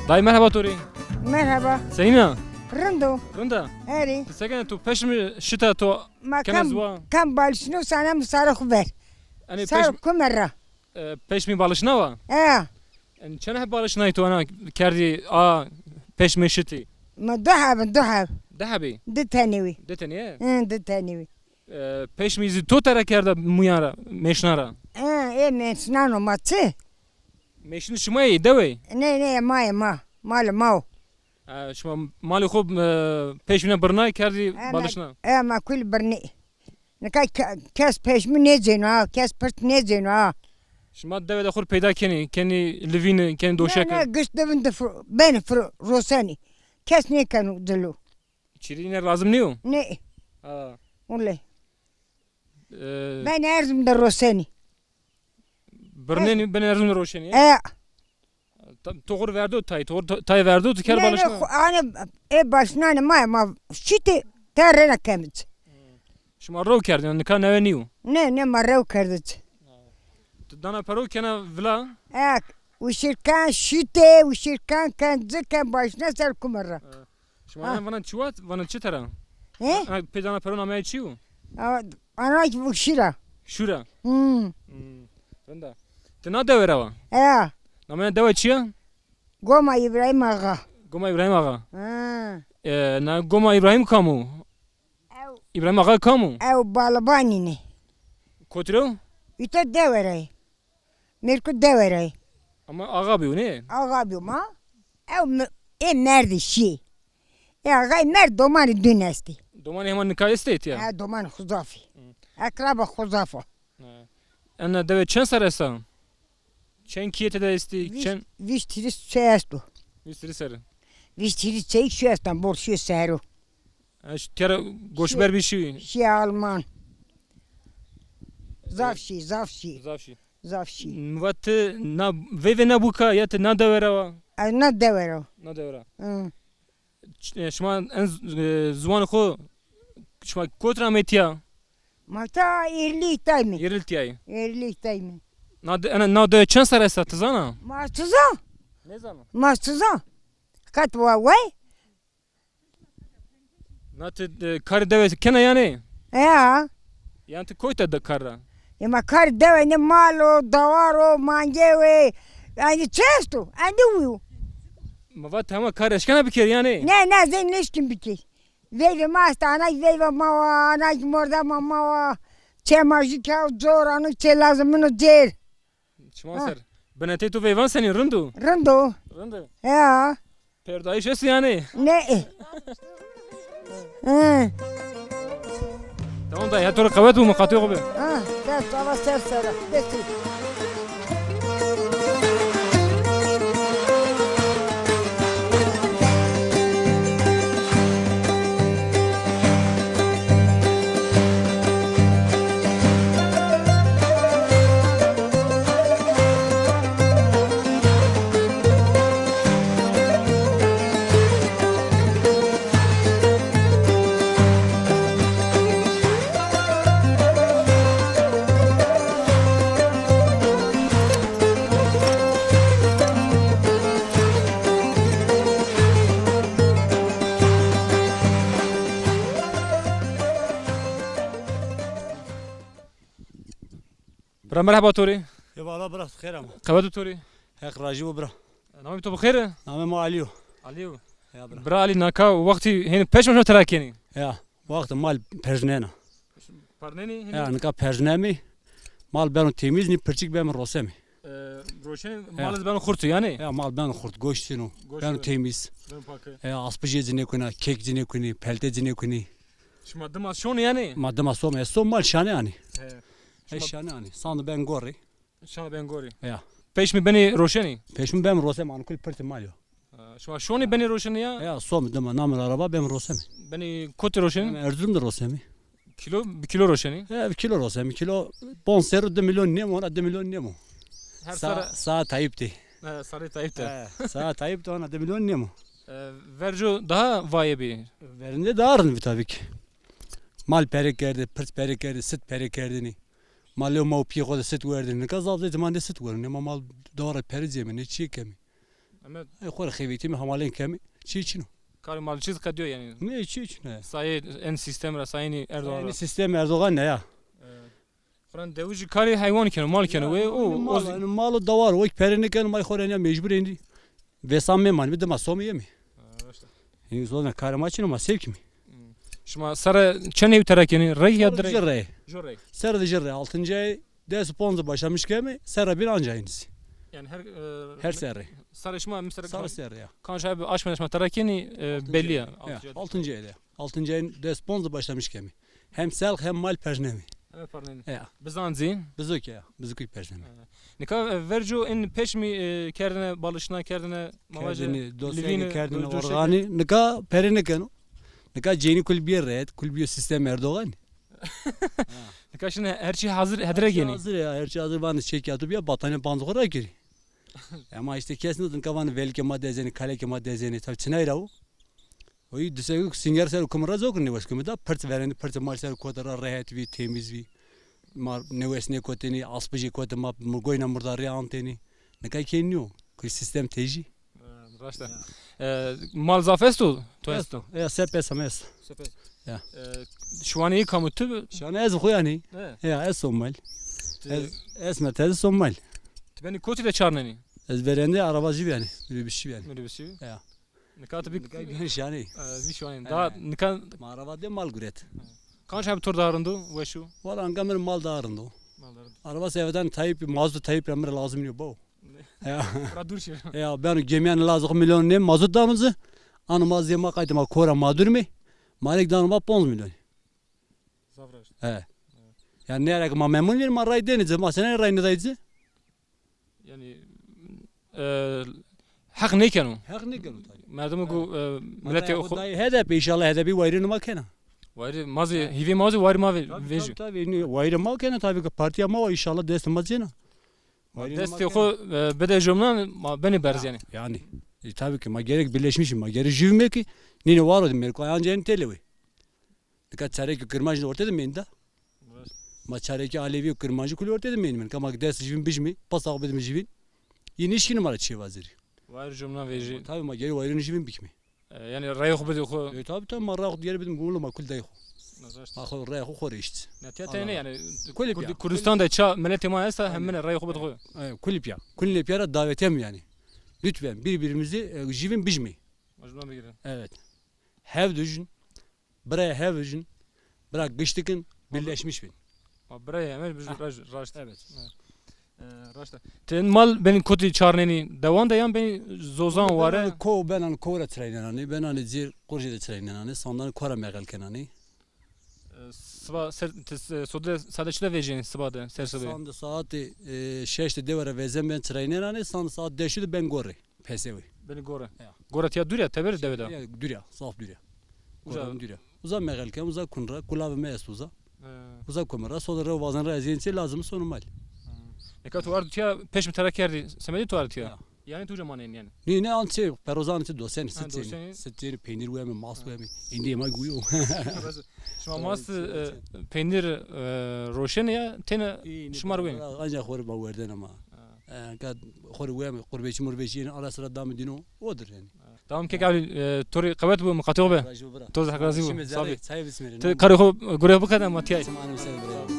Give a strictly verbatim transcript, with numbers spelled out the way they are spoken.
Dayê, merheba to rê. Merheba. Senîn a? Rind o. Rind a? Erê. Ti se kenê, to peşmî şita, to Ma kena kam, ziwa? Kam balişno sana mi sarê xo ver. Enê sarê peşmî, kume ra. E, peşmî balişnawa? E. Enê çend heb balişnay to, ena kerdî a peşmê şitî? Ma du heb, du heb. Di hebî? Di tenî wî. Di tenî ye? Hı, di tenî wî. E, peşmî zî to tera kerda muyan ra, mêşnan ra? E, ê mêşnan o, ma çi? Mêşnî şima yê, dewe yê? Nê, nê, ma yê, ma. Malê ma o. E, şima malê xo, e, peşmîna birnay kerdî balişna? E, ma kul birnî. Nika ke-, kes peşmî nêcêno ha, kes pirt nêcêno ha. Şima dewe de xo rê peyda kenî, kenî livîni, kenî doşeke? Nê, nê, giş devin de fir-, benî fir-, rosenî. Kes nêkeno dilo. Çirî îne lazim nîyo? Nê. Ha. Wele. E, ben Erzurum de rosenî. Birnenî, ben Erzurum de roşenî. E. Tam to xo rê verdo tay, to xo rê tay verdo, ti kerd balişna? Nê, nê, xo-, anê, ê balişnanê ma, ma şitê te rêna kemic. Şima rew kerdî, nika newe nîyo? Nê, nê, ma rew kerdî. Ti dana pero kena vila? E, uşirkan şitê, uşirkan ken, ci ken, başna ser kume ra. E, şima ena vana çi vat, vana çi tera? He? Ena pê dana pero nameyê çi yo? A, ana ki bu şira. Şura? Hmm. Hmm. Rind a. Ti na dewe ra wa? E. Nameyê dewe çi ya? Goma İbrahim Ağa. Goma İbrahim Ağa. Ha. E, na Goma İbrahim kam o? Ew. İbrahim Ağa kam o? Ew Balabanî ne. Kotî ra yo? Îta dewe ra yê. Mêrku dewe ra yê. Ama axa bîyo, nê? Axa bîyo ma. Ew mi-, ê merdî şî. Ê axay merd domanî dûn estî. Domanî hema nika estê tîya? Ha, domanî xo zaf î. Hı. Ekraba xo zaf o. Ha. Ena dewe çend serr esta? Çend kîye tede estî? Vîst, çend? Vîst hîris çe esto. Vîst hîris serr. Vîst hîris çeyî şî estan, bol şî sero. Ha, ş-, tîya ra goşber bî şî? Şî Alman. Zaf şî, zaf şî. Zaf şî. Zaf şî. Mi va ti na veyve na buka ya ti na dewe ra wa? Ez na dewe ra. Na dewe ra. Hı. Ş-, e, şima en z-, e, ziwanê xo, şima kot ra amê tîya? Ma ta Êrlî tay mi. Êrlî tîya yê. Êrlî tay mi. Na de-, ena, na dewe çend serr esta, ti zana? Ma ti zan? Nêzana. Ma ti zan? Qet wa wey? Na ti, e, karê dewe kena yanî? Ya. Yanî ti kotî de kar ra? Ya ma karê dewe ne, mal o, dawar o, mange we. Yanî çi esto? Endî wî yo. Mi va ti hema kar eşkena bikerî yanî? Ne, ne, zey nêşkin bikir. Veyvê ma esta, ana kî veyva ma wa, ana kî mordema ma wa. Çê ma jû kew cor, ana kî çê lazim min o cêr. Çiman ser. Binetê to veyvan senî, rind o? Rind o. Rind o. Ya. Perdayîş est yanî? Ne? Hı. Tamam dayê, ya to rê qewet û miqatê xo be. Ha, ser çava ser sera. Destî. Bira, merheba to rê. Eyvallah bira, xêr ama. Qewet û to rê. Heq rajî bo bira. Namê to bi xêr? Namê ma Alî yo. Alî yo. Ya bira. Bira Alî, naka wextî hênî peşma şima tira kenî? Ya, wextî mal perjnena. Pernenî hênî? Ya, nika perjnemî. Mal beno temîz, nî pirçik beno rosemî. E, roşenî, ya. Mal zî beno xurt yanî? Ya, mal beno xurt, goş çin o. Goş beno temîz. Beno pak. E, aspijê ci nêkunî, kek ci nêkunî, pelte ci nêkunî. Şima dima şonî yanî? Ma dima som, ez som mal şane anî. He. Ez şane anî. Sandi ben gorî. Şan ben gorî. Ya. Peşmî benî roşenî? Peşmî ben roşenî, ma kul pirtî mal yo. Ha, şima şonî benî roşenî ya? Ya, som dima namir araba ben roşenî. Benî kotî roşenî? Ben Erzurum de roşenî. Kîlo, bi kîlo roşenî? Ya, bi kîlo roşenî. Kîlo pon serr di milyon nêmo, ona di milyon nêmo. Her sa-, sara-, saat ayıptı. He, sarê Tayyip de. He, saat ayıptı, ona di milyon nêmo. E, verco daha vaye bî. Verinde daha rind bî tabii ki. Mal pere kerdî, pirs pere kerdî, sit pere kerdinî. Malê ma û pîyê xo de sit werdinî. Nika zaf zey ziman de sit werdinî. Ma mal dawara pere cêmî, ne çîyê kemî. Hemed. E, xo rê xebetîme, hemalên keme. Çi çin o? Karê malçî qediyo yanî. Ne, çi çin e? Sayê en sîstem ra, sayînî Erdoğan ra. Sayînî sîstem Erdoğan ne ya? E, Xuran dewicî karê heywan keno, mal keno. Ya, we o, mal, o yanî mal û dewar, o ki pere nêkeno, ma xo rê ya mecbur endî. Vêsan memanîme, dima some yemî. Ha, raşt a. Yanî zona karê ma çin o, ma sewkîmî. Hmm. Şima serre çend heyv tera kenî? Rey ya di rey? Serre di ji rey. Ji rey. Serre di ji rey. Altıncı ay dest ponz başlamış keme, serre bir anca aynısı. Yanî her, e, her serre. Serre şima mesela. Serre serre ya. Kanca abi aşmene şima tera kenî, e, belli ya. Altıncı ay. Altıncı ay de. Altıncı ayın dest ponz başlamış keme. Hem selq hem mal pernemi. Hem pernemi. Ya. Bizan zî? Bizuk ya. Bizuk pernemi. Nika, e, verco in peşmî, e, kerdine balışna, kerdine mavace, kerdine dosyayı, kerdine organî. Nika pere nêkeno. Nika ceynî kul bîye ret, kul bîye sîstem Erdoğan. Nika şine her çî hazir, hedire genî. Hazir ya, her çî hazir, vanê çek yatıp ya, battaniye panzı xo ra girî. Ama işte kes nêdin, nika vanê velike ma dezenî, kaleke ma dezenî, tabi çinay ra o. Oy dise sînger ser kumir ra zokir nêwes kumir da, pirt verendî, pirt mal ser kote ra rehet vî, temiz vî. Ma nêwes nêkotenî, aspijê kote ma goyna murdarî antenî. Nika kê nîyo. Kul sîstem tejî. E, raşt a. Ya. E, mal zaf esto? To esto? Esto. Ya, sep esto, esto. Sep esto. Ya. E, şiwanê kam o, ti? Şiwanê ez xo yanî. He. Ya, ez som mal. Ti... Ez, ez mertezi som mal. Ti benî kotî de çarnenî? Ez verendê araba jî yanî, minibus jî yanî. Minibus jî? Ya. Nika tu bî... Nika bî şanî. E, bî şanî. He. Da nika... Ma araba de mal guret. Kanca abi to rê daha rind o, weş o? Wala nika mi rê mal daha rind o. Mal daha rind o. Araba sevedan Tayyip, mazot Tayyip ra mi rê lazim nîyo bo. Ne? Ya. Ra dûr şi. Ya, beno gemîyan lazim milyon ne mazot dano ci. Ano ma zê ma qaytê ma kora ma durmê. Ma rê dano ma ponz milyon. Zaf raşt. He. Evet. Yanî ne ara ki ma memnun vîr ma ray denî ci, ma sene ray nêday ci. Yanî, e, heq nêkeno. Heq nêkeno tabii. Merdimî ku, e, miletê xo dayê H D P, înşallah H D P wayîrê ma kena. Wayîrê ma zî, hîvê ma zî wayîrê ma ve-, vejî. Tabii, tabii, wayîrê ma kena tabii ki partîya ma wa înşallah destê ma cêna. Wayîrê ma kena. Destê xo, e, bide jomnan ma benê berz yanî. Yanî, e, tabii ki ma gerek birleşmişî, ma gerek jüvme ki nîne waro de merko anca en tele we. Nika çarekî kirmanc orte de menda. Evet. Ma çarekî Alevî û kirmancî kulî orte de mendî. Nika ma dest jivîn bijmî, pas ax bidimî jivîn. Yî nişkînî ma ra çê vazirî. Wayîr cumna vejî. Tabii ma gerî wayîrî jivîn bikmî. E, yanî rayê xo bidî xo. E, tabii tabii ma rayê xo diyarî bidim, gumlu ma kul day xo. Evet. Ma xo rayê xo xo rê îşt. Ya tiya teyne yanî. Kulîp ya. Kurdistan de ça miletê ma esta hemine rayê xo bidî xo. E, kulîp ya. Kulîp ya ra davetîye mi yanî. Lütfen birbirimizi, e, jivîn bijmî. Mecbur bigirin. Evet. Hev dujin. Birayê hev vijin, bira giştikin, birleşmiş bin. Ma birayê hev vijin, raşt, raşt. Evet. E, raşt. Ti mal benî kotî çarnenî, dewan de yan benî zozan ware? Benan ko, benan ko ra çiraynenanî, benan cêr qurjê de çiraynenanî, sandan ko ra meqel kenanî. E, siba ser, ti, e, sode sade çi de vejînî siba de, ser sibe? Sande saatê, e, şeş de dewe ra vezen ben çiraynenanî, sande saat deşî de ben gorê. Pesewi. Benî gore. Ya. Gore tiya dûr ya, teber dewe de? Ya, dûr ya, zaf dûr ya. Uza. Gore dûr ya. Uza meqel ken, uza kun ra, kulavê mi est uza. He. Uza kume ra, sodir ra, wazan ra ez yên çê lazim sono mal. He. Nika tu ard tiya peşmî tera kerdî, semedî tu ard tiya? Ya. Yanî tu uca manên yanî? Nî, nî an çê, perozan çê dosenî, sit çênî. Sit çênî, peynîr weme, mast weme. Îndî ma guyo. Şima mast, e, peynîr, e, roşenê ya, têne şima rê weme? Anca xo rê ma werdene ma. E, ka xo rê weme, qurbeçî murbeçî yeno, ara sira dame dîno, odir yanî. Tamam kek abi, e, to rê qewet bo, miqatê xo be. Razî bo bira. To zî Heq razî bo. Sağ ol. Çay bismillah. Ti karê xo, gurê xo bikete ma tiyay. Tamam, sağ ol bira.